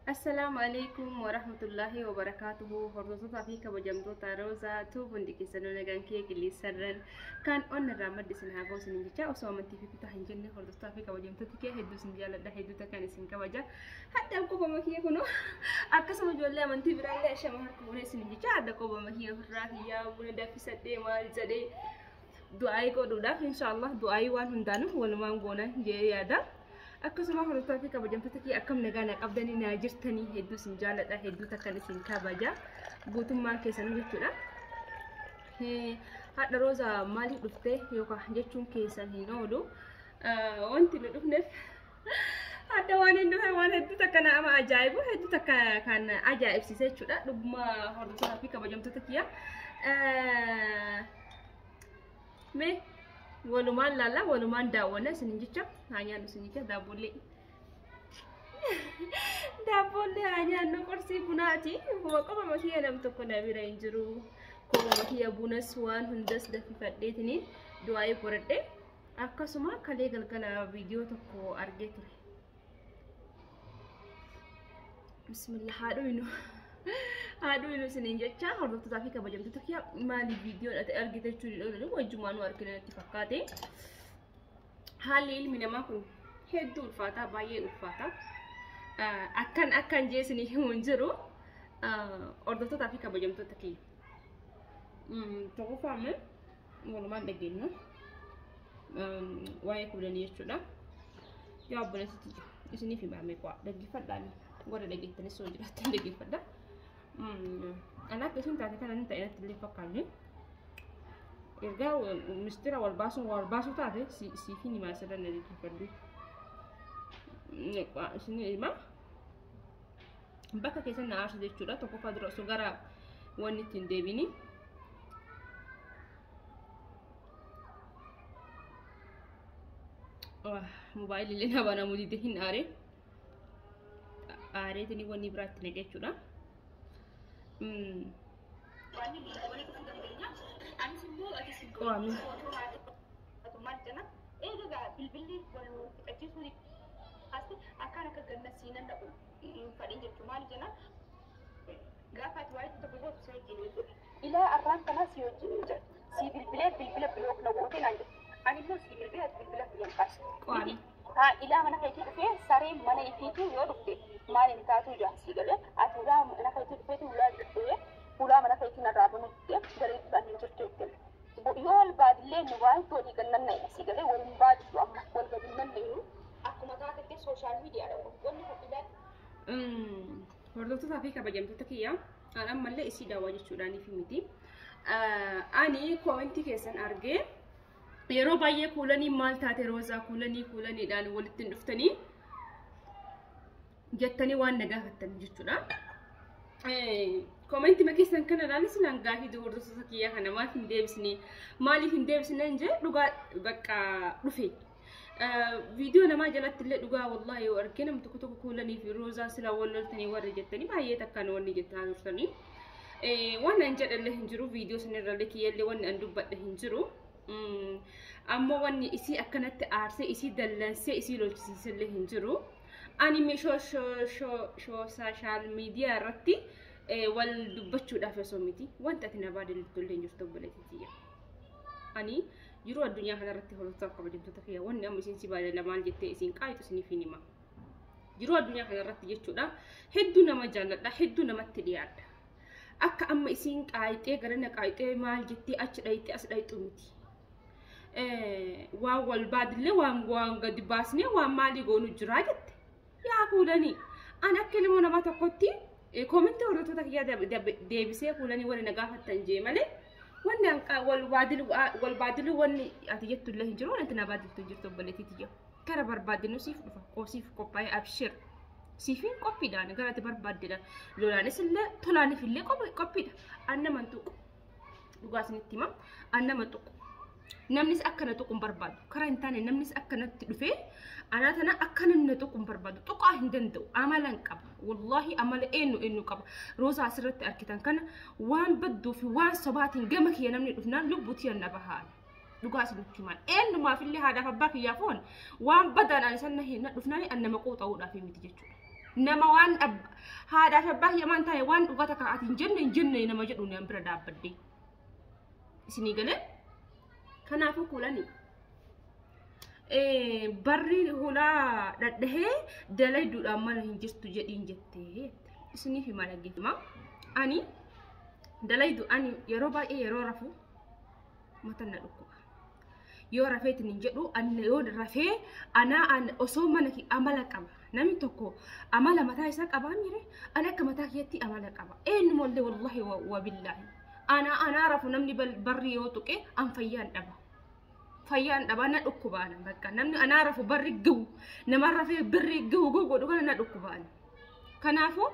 Assalaamu alaikum warahmatullahi wabarakaatuhu. Hordoftoota fi kabajamtoota Roozaa Tuub, hundi keessanuu nagaan kee qilleensarran kan onna irraa maddi isin haa ga'u isin jecha, osoo amantii fi kutaa hin jenne, hordoftoota fi kabajamtoota kee hedduu isin jaalladha, hedduu takkaan isin kabaja. Hadhaan qobama kiyya kunoo akkasuma ijoollee amantii biraallee ashama harka fuunee isin jecha. Hadha qobama kiyya ofirraa kiyyaa buna danfisadhee maal jedhee du'aayii godhuudhaaf, inshaallah du'aayii waan hundaanuu walumaan goona jee yaada. Akkasuma hordoftoota fi kabajamtoota kiyya, akkam nagaa na qabdanii naa jirtanii? Hedduu isin jaalladha, hedduu takkan isin kabaja guutummaan keessanuu jechuudha. Hadha Roozaa maaliif dhufte yookaan jechuun keessan hin oolu. Wanti nu dhufneef hadda waan hin dhufe waan hedduu takka nama ajaa'ibu, hedduu takka kan ajaa'ibsiise jechuudha. Dhuguma hordoftoota fi kabajamtoota kiyya. Mee walumaan laalla, walumaan daawwanna isin jecha. Haa nyaannu isin jecha, daabboollee. Daabboollee haa nyaannu, qorsii bunaati. Qoma kiyya nam tokko na bira hin jiru. Qoma kiyya bunas waan hundas daffifadheetiniin du'aayii godhadhe. Akkasuma kalee galgala viidiyoo tokko argee ture. Bismillah, haa dhuynu. Haa dhuynu isiniin jecha, hordoftootaa fi kabajamtoota kiyya. Maali viidiyoon ati argite jechuun hin oolu, wajjumaanuu argina natti fakkaate. Haalli ilmi namaa kun hedduu ulfaataa, baay'ee ulfaata. Akkan akkan jee isinii himu hin jiru. Hordoftootaa fi kabajamtoota kiyya. Tokkoffaa mee walumaan dhageenya. Waa'ee kuulanii jechuudha. Yaa obboleessitti isiniif himaa, qo'a dhaggeeffadhaan, warra dhageettanis soo jiraattan dhaggeeffadha. Ana akka isin taate kana ni ta'e natti illee fakkaanne. Ergaa mistira wal baasuun wal baasuu taate siif hin himaa, asirra na dhaggeeffadhu. Isin himaa. Bakka keessan na aarsu jechuudha. Tokkoffaa dura osoo gara wanni ittiin deebini. Mobaayilii illee na banamuu dide, hin aare. Aareetiin wanni biraatti naqe jechuudha. Qo'ame. Egaa bilbilli wal fixachiisuu akkaan akka ganna siinan dhaqu fadhiin jechuun maal jenna, gaafa ati waa'ee tokko gootu si wajjin jechuudha. Ilaa arraan kanaa si wajjin jira. Si bilbilee bilbila block na gootee naan jedhu. Ani immoo si bilbilee ati bilbila kiyyan kaase. Qo'ame. Haa, ilaa mana keetii dhufee sareen mana ifiitu yoo dhufte maal hin taatu jaa si galee, ati ulaa mana keetii dhufeetu ulaa dhufee ulaa mana keetii narraa banutti garee duraan hin jirtu jettee. Yoo wal baadillee nu waan walii gannan na si galee, wal hin baadillu, amma wal gadi hin nanneenyu, akkuma taatetti social miidiyaadha wanni kun ilaa. Hordoftootaa fi kabajamtoota kiyya, an ammallee isii daawwaa jechuudhaaniif miti. Ani koomentii keessan argee, yeroo baay'ee kuulanii maal taate Roozaa, kuulanii kuulaniidhaan walitti hin dhuftanii jettanii waan na gaafattan jechuudha. Koomentii keessan kana ilaalis naan gaafii hordoftoota kiyya kana maaf hin deebisne, maaliif hin deebisne hin jee, dhugaa bakka dhufe. Viidiyoo namaa jalatti illee dhugaa wallahi yoo argee nam tokko tokko kuulanii fi Roozaa silaa wal loltanii warri jettanii baay'ee takkaan wanni jettaa turtanii. Waan an jedhallee hin jiru, viidiyoo sanirrallee kiyyallee wanni an dubbadhe hin jiru. Ammoo wanni isii akkanatti aarsee, isii dallansee, isii lolchisiisellee hin jiru. Ani social media irratti wal dubbachuudhaaf osoo miti, wanta ati na baadiltu illee hin jirtu, obboleettii tiyya. Ani yeroo addunyaa kanarratti, hordoftoota kabajamtoota kiyya, wanni amma isin si baadala maal jettee isin qaayitu isiniif hin hima. Yeroo addunyaa kanarratti jechuudha, hedduu nama jaalladha, hedduu namatti dhiyaadha. Akka amma isin qaayixee garana qaayixee maal jettee achi dhayixee as dhayixu miti. Waan wal baadillee waan gadi baasnee waan maalii goonu jiraa jette. Yaa kuulanii, ani akka ilmoo namaa tokkotti koomentii hordoftoota kiyyaa deebisee kuulanii warri na gaafattan jee malee, wanni wal baadiluu wanni ati jettu illee hin jiru, wanti na baadiltu hin jirtu, obboleettii tiyya. Gara barbaadinu siif dhufa, siif qophaa'ee, abshir. Siifiin qophiidhaan gara ati barbaaddedha. Lolaanis illee tolaaniif illee qophiidha. An nama hin tuqu. Dhugaa isinitti hima. An nama tuqu. Namnis akka na tuqu hin barbaadu. Karaa hin taane namnis akka natti dhufee anaa tana akka namni na tuqu hin barbaadu. Tuqaa hin danda'u. Amala hin qaba. Wallaahi amala eenyu eenyu qaba. Roozaa asirratti argitan kana waan badduu fi waan sobaatiin gama kiyya namni dhufnaan lubbuutii na bahaan. Dhugaa isinitti himan. Eenyumaaf illee haadhaaf abbaa kiyyaaf hoon waan badaan ani san na dhufnaan an nama quuxa'uudhaaf miti jechuudha. Nama waan haadhaaf abbaa hiyyamaan taane waan dhugaa takka ati hin jenne hin jenne nama jedhu ni bira dhaabbadde. Isinii galee kanaafuu kuulani. Barri hulaa dhadhahee dalayduudhaan mana hin jirtu jedhiin jettee isiniif hima dhaggeeffama. Ani dalaydu ani yeroo baay'ee yeroo rafu mata na dhukkuba. Yoo rafeetiin hin jedhu yoo rafee anaa osoo mana amala qaba. Namni tokko amala mataa isaa qabaa mire ani akka mataa kiyyatti amala qaba. Eenyumallee wallahi wa billaahi. Anaa rafu namni barri yoo tuqe an fayyaan dhaba. Fayyaan dhaba na dhukkuba ana bakka namni anaa rafu barri gahu nama rafee birri gahu godhu kana na dhukkuba ana. Kanaafuu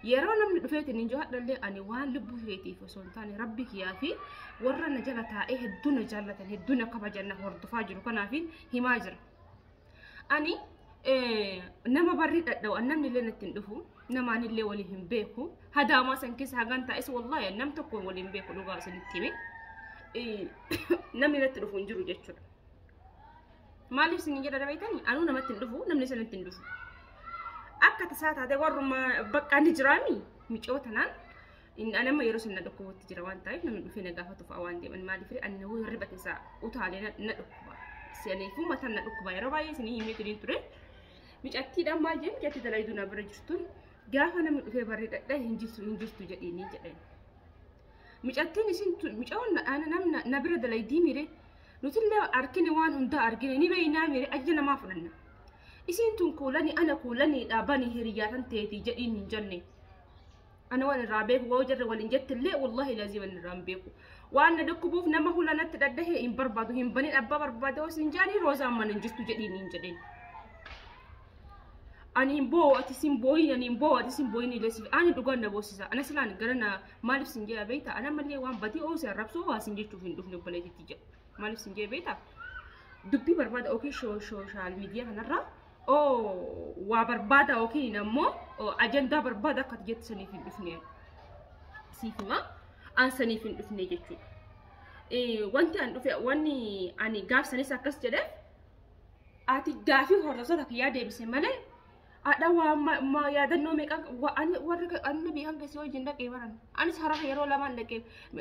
yeroo namni dhufeetiin hin jiru hadhallee ani waan lubbuu feetiif osoo hin taane rabbi kiyyaa fi warra na jala taa'ee hedduu na jaallatan hedduu na kabajan na hordofaa jiru kanaaf himaa jira. Ani nama barri dhadha'u namni illee natti hin dhufu namaan illee waliin hin beeku hadaamaa san keessa hagan taa'es wallaahi nam tokko waliin beeku dhugaa isinitti hime namni natti dhufu hin jiru jechuudha. Maaliif isin jedha beektanii anuu namatti hin dhufu namni isinitti hin dhufu. Akka tasaa taate warruma bakka ni jiraami micoo tanaan nama yeroo sana dhukkubutti jira waan ta'eef namni dhufee na gaafatu fa'a waan deeman maaliif ani nama hirriba keessaa utaalee na dhukkuba. Saniifuu mataan na dhukkuba yeroo baay'ee isinii himee turiin ture. Micattiidhaan maal jee micatti dalayduu na bira jirtuun gaafa namni dhufee barree dhadhaa hin jirtu jedheenii jedhan. Micattiin isin micoon namna na bira dalaydii mire nutillee argine waan hundaa argine ni beeynaa mire ajaja namaa fudhanna. Isin tun kuulani ana kuulani dhaabani hiriyyaa tan teetii jedhiin hin jenne. Ana waan irraa beeku waa jarri waliin jettillee wallahi laziima irraa hin beeku. Waan na dhukkubuuf nama hula natti dhadhahee hin barbaadu hin banin abbaa barbaade osoo hin jaanii roozaan mana hin jirtu jedhiin hin jedheen. Ani hin boo'u ati sin boo'in ani hin boo'u ati sin boo'in illee siif ani dhugaan na boosisa ana silaan gara na maaliif sin jedha beektaa ana malee waan badii oosee arrabsoo waa sin jechuuf hin dhufne obboleettiitti jedha maaliif sin jedha beektaa dubbii barbaada yookiin sooshaal miidiyaa kanarraa waa barbaada yookiin ammoo ajandaa barbaada akka ati jettu saniif hin dhufne siif hima an saniif hin dhufne jechuudha. Wanti an dhufe wanni ani gaaf sanis akkas jedhe ati gaafii hordoftoota kiyyaa deebise malee Ada waa yaadannoo meeqa warri anna biyya keessa wajjin dhaqee baran anis harar yeroo lamaan dhaqee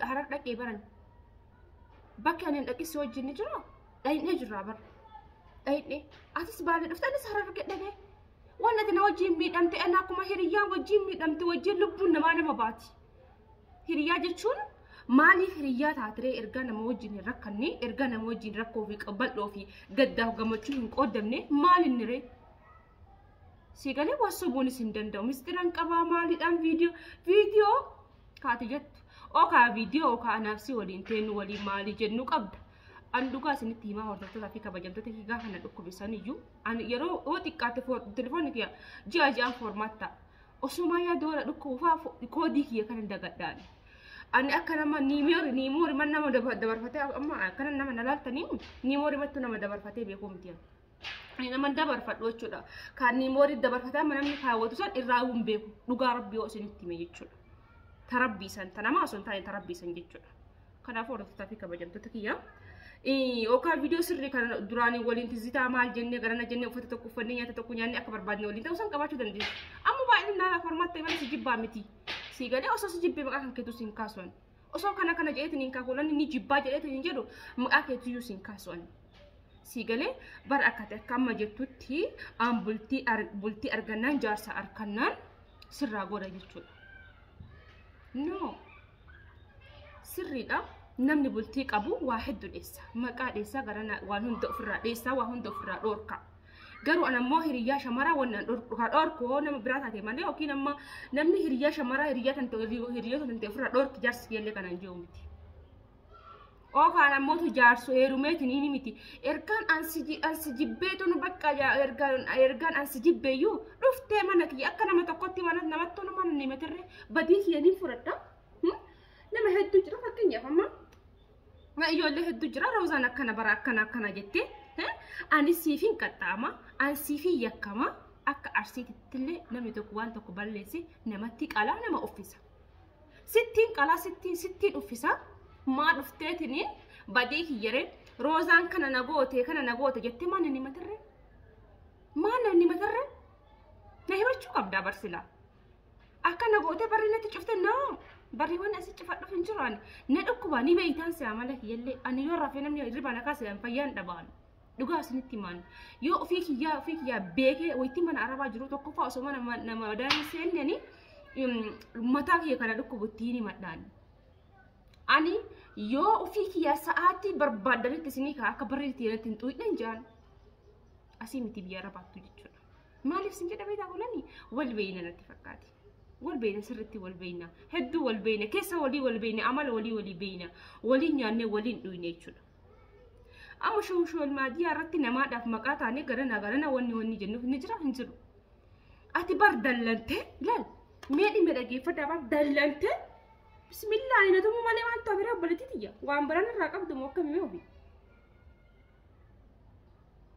harar dhaqee baran bakki ani dhaqe si wajjin ni jira dhaqnee jirra bar dhaqnee atis baalee dhufte anis harar dhaqee waan ati na wajjin miidhamte ana akkuma hiriyyaan wajjin miidhamte wajjin lubbuun namaa nama baati hiriyyaa jechuun maaliif hiriyyaa taatiree ergaa nama wajjin hin rakkanne ergaa nama wajjin rakkoo fi bal'oo fi gaddaaf gammachuu hin qoodamne maal inni ree Sigalee wasobuunis hin danda'u. Mistiraan qabaa maaliidhaan viidiyoo kaati jettu. Okaa viidiyoo okaa anaafsi waliin teennu waliin maalii jennu qabda. An dhugaa isinitti himaa hordoftootaa fi kabajamtoota gaafa na dhukkubisan iyyuu ani yeroo yoo xiqqaate telefoonni kiyya ji'a ji'aan foormaat ta'a. Osuma yaadoo na dhukkubu fa'aa koodii kiyya kana dagadhaan. Ani akka nama niimoori man nama dabarfatee amma akkana nama na laaltanii niimoori mattu nama dabarfatee beekuu miti. Ani nama dabarfadhu jechuudha. Kan niimoori dabarfataa namni kaawwatu san irraa hin beeku. Dhugaa rabbii yoo isinitti hime jechuudha. Tarabbii san tanamaa osoo hin taane tarabbii san jechuudha. Kanaafuu hordoftootaa fi kabajamtoota kiyya. Yookaan viidiyoo sirrii kana duraanii waliin tizitaa maal jennee garana jennee uffata tokko uffannee nyaata tokko nyaannee akka barbaadne waliin ta'uu san qabaachuu dandeessu. Amma baay'inaan naaf formaat ta'e malee si jibbaa miti. Si galee osoo si jibbee maqaa kan keetu si hin kaasuan. Osoo kana kana jedheetiin hin kaakulan inni jibbaa jedheetiin hin jedhu maqaa keetuyyuu si hin kaasuan. Si galee bara akka ta'e akka amma jettutti aan bultii argannaan jaarsa argannaan sirraa godha jechuudha. No. Sirriidha. Namni bultii qabu waa hedduu dheessa. Maqaa dheessaa gara waan hunda ofirraa dheessaa waa hunda ofirraa dhoorka. Garuu an ammoo hiriyyaa shamaraa waan dhorku nama biraa taate malee yookiin amma namni hiriyyaa shamaraa hiriyyaa tan ta'e hiriyoota tan ta'e ofirraa dhorki jaarsi kiyyallee kanaan jiru miti. Ookaan ammoo tu jaarsu heerumeetiin ni miti. Ergaan ansi jibbeetu nu bakka ergaan ansi jibbeeyyuu dhuftee mana kiyya akka nama tokkotti mana namattuu nama ni matirre badii kiyya ni fudhadha. Nama hedduu jira fakkeenyaaf amma ijoollee hedduu jira roozaan akkana bara akkana akkana jettee ani siif hin qaxxaama ani siif hin yakkama akka arsiitittillee namni tokko waan tokko balleesse namatti qalaa nama uffisa. Sittiin qalaa sittiin uffisa maa dhufteetiniin badii kiyyaree roozaan kana na goote jettee maal inni matarree? Maal inni matarree? Na himachuu qabdaa barsilaa. Akkana gootee barri natti cufte noo barriiwwan asii cufadhuuf hin jiru ani na dhukkuba ni beeytaan si'a mala kiyyallee ani yoo rafee namni hirriba na kaase fayyaan dhabaan dhugaa isinitti himaan yoo ofii kiyyaa beekee wayitii mana arabaa jiru tokkoffaa osoo mana nama madaanii seennanii mataa kiyya kana dhukkubu ittiin himadhaan. Ani yoo ofii kiyyaa sa'aatii barbaadanitti isinii kaa akka barri ittiin hin xuuxne jaan asii miti biyya arabaattu jechuudha. Maaliif sin jedha beektaa kulani wal beeyna natti fakkaate. Wal beeyna sirriitti wal beeyna hedduu wal beeyna keessa walii wal beeyna amala walii walii beeyna waliin nyaannee waliin dhuyne jechuudha. Amma shooshool maadiyaa irratti namaadhaaf maqaa taanee garana garana wanni wanni jennuuf ni jira hin jiru. Ati bar dallantee ilaal mee dhimma dhageeffadhaa bar dallantee bismillaahi na tumuu malee waan ta'u bira obboleettii tiyya waan biraan irraa qabdu moo akkamii ofi.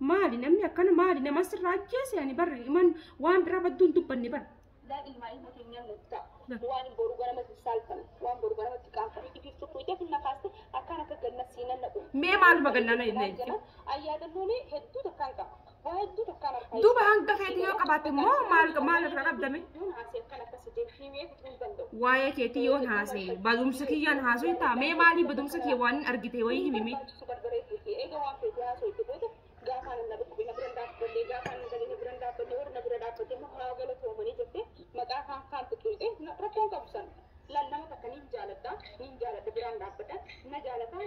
Maali namni akkana maali nama sirraa ajjeese ani barri iman waan biraa badduun dubbanne bara. Daan ilmaa ilma keenyaan nuti ta'a. Waan boru ganamatti saalfame, waan boru ganamatti qaanfame, ifiif tuttuutee finna kaaste akkaan akka ganna siinan naqu. Mee maaluma gannaa na hin Ayyaadannoolee hedduu takkaan qaba. Waa hedduu takkaan harkaa. Duuba hanga feetii yoo qabaatte immoo maal irraa qabdame? Yoon haasee akkan akkas jedhee himee fixuu hin danda'u. Waa'ee keetii yoon haasee badumsa kiyyaan haasoo hin ta'a. Mee maalii badumsa kiyya waan hin argite wayii himime? Barbaachisu barbaree fi eega waan feetii haasoo itti booda gaafaan na dhukkube na bira dhaabballee gaafaan na galee na bira dhaabballee warra na bira dhaabbatte immoo haa galatoomanii jettee maqaa kaan kaan tuqxee rakkoon qabu sana. Laal nama takka niin jaaladha niin jaaladha biraan dhaabbadha na jaalata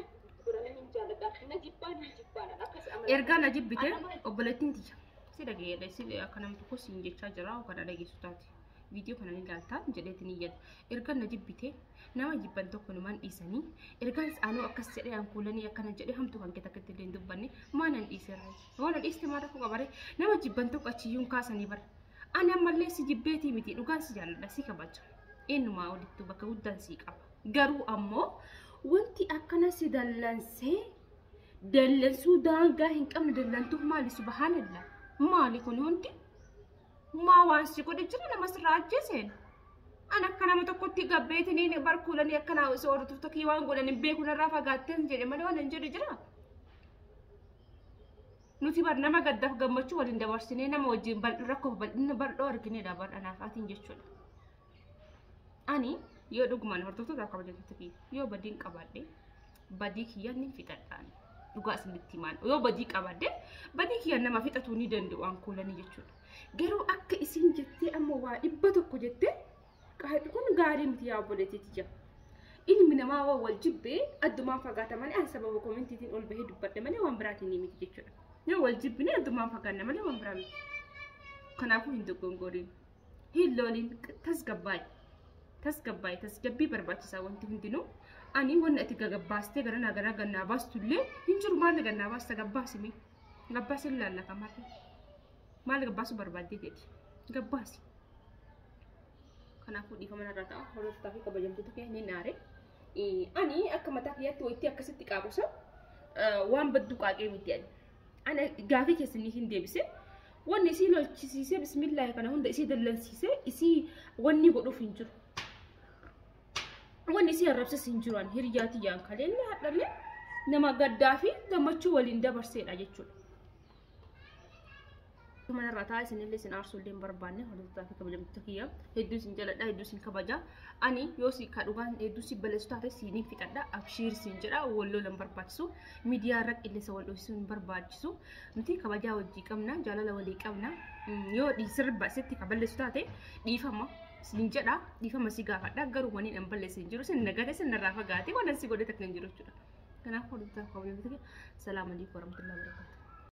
bira niin jaaladha na jibbaa niin jibbaadha akkas amala. Ergaa na jibbite obboleettiin tiyya. Si dhageedha si akka nama tokko siin jechaa jira kana dhageessu taate. Viidiyoo kana ni ilaaltaa jedheetiin iyyata. Ergaa na jibbite nama jibban tokko numaan dhiisanii ergaan aanuu akkas jedhee aan kuulanii akkana jedhee hamtuu kan keessa akkatti illee hin dubbanne maa nan dhiiserre. Waan na dhiiste maa rakkoo qabare nama jibban tokko achiyyuun kaasanii bara. Ani ammallee si jibbeetii miti dhugaan si jaalladha si kabaja. Eenyumaa olittuu bakka guddaan si qaba. Garuu ammoo wanti akkana si dallansee dallansuu daangaa hin qabne dallantuuf maali subhaanallah maali kun hundi maa waan si godhe jira nama sirraa ajjeeseen. Ani akka nama tokkotti gabbeetiniin barkuulanii akkana hordoftoota kiyya waan godhan hin beeku narraa fagaatteen jedhe malee waan hin jedhu jira. Nuti bar nama gaddaaf gammachuu waliin dabarsinee nama wajjin rakkoof bal'ina bal'oo arginedha bar anaaf atiin jechuudha. Ani yoo dhugumaan hordoftoota kabajattoota kiyya yoo badiin qabaadhe badii kiyya ni fixadhaan dhugaa isinitti himaan yoo badii qabaadhe badii kiyya nama fixatuu ni danda'u waan kuulanii jechuudha. Garuu akka isin jettee amma waa 100 jettee kun gaarii miti yaa obboleettii tiyya. Ilmi namaa waan wal jibbee addumaan fagaata malee an sababa koomentiitiin ol bahee dubbadhe malee waan biraatiin ni miti jechuudha. Yoo wal jibbine addumaan fagaanna malee waan biraa miti. Kanaafuu hin dogoggoriin hin looliin tasgabbaa'e. Tasgabbaa'e tasgabbii barbaachisaa wanti hundinuu ani wanni ati gagabbaastee garanaa garaa gannaa baastullee hin jiru maal gannaa baasta gabbaasime gabbaasi laallata maal maal gabbaasu barbaaddee ta'eeti gabbaasi. Kanaafuu dhiifama narraa ta'a hordoftoota fi kabajamtoota kee ni naare. Ani akka mataa kiyyaatti wayitii akkasitti qaaqusa waan badduu qaaqee miti ani. Ani gaafii keessanii hin deebise. Wanni isii lolchisiisee bismillaahi kana hunda isii dallansiisee isii wanni godhuuf hin jiru. Wanni isii arrabsas hin jiru ani hiriyaa tiyyaan kaleellee hadhallee nama gaddaa fi gammachuu waliin dabarseedha jechuudha. Manarraa taa'aa isinillee isin aarsuu illee hin barbaanne hordoftoota fi kabajamtoota kiyya hedduu isin jaladha hedduu isin kabaja ani yoo si ka dhugaan hedduu si balleessu taate siiniin fixadha abshiir siin jedha wal lola hin barbaachisu miidiyaa irra qilleensa wal dhoofisuu hin barbaachisu nuti kabajaa wajjii qabna jaalala walii qabna yoo sirba sitti ka balleessu taate dhiifama siin jedha dhiifama si gaafadha garuu waniin hin balleessin hin jiru sin nagate sin narraa fagaate waan si godhe takka hin jiru jechuudha. Kanaaf hordoftoota fi kabajamtoota kiyya salaamu alaikum warahmatullahi wabarakatuh.